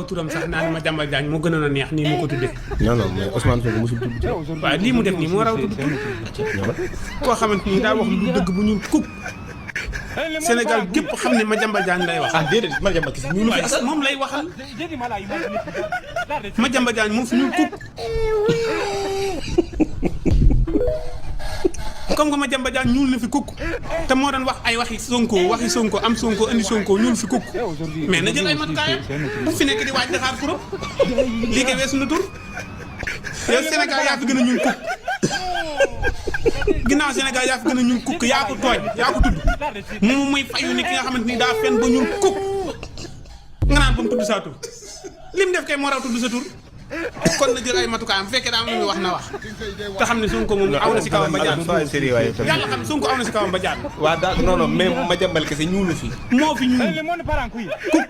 turam sax naa ne Madiambal Diagne moo gënoon a neex nii mu ko tuddee. non non mais Ousmane Sonko mosul tudd. waaw lii mu def nii moo raw tudd koo xamante ni daa wax lu dëgg bu ñuul kuk Sénégal gépp xam ne Madiambal Diagne lay wax. ah déedéet Madiambal kese ñu waaye moom lay waxal Madiambal Diagne moom fi ñuul kuk comme que Madiambal Diagne ñuul na fi kuk te moo doon wax ay waxi Sonko am Sonko indi Sonko ñuul fi kuk mais na jël ay matukaayam bu fi nekk di waaj Dakar kuréel lii kay weesu na tur yow Sénégal yaa fi gën a ñuul kuk ginnaaw Sénégal yaa fi gën a ñuul kuk yaa ko tooñ yaa ko tudd moom muy fayu ni ki nga xamante ni daa fen ba ñuul kuk nga naan ba mu tudd saa tur lim def kay moo raw tudd sa tur. kon na jël ay matukaayam bu fekkee daa am lu muy wax na wax te xam ne Sonko moom aw na si kawam ba jaan yàlla xam ne Sonko aw na si kawam ba jaan. waaw daal non non mais Madiambal kese ñuul na fi. moo fi ñuul kuk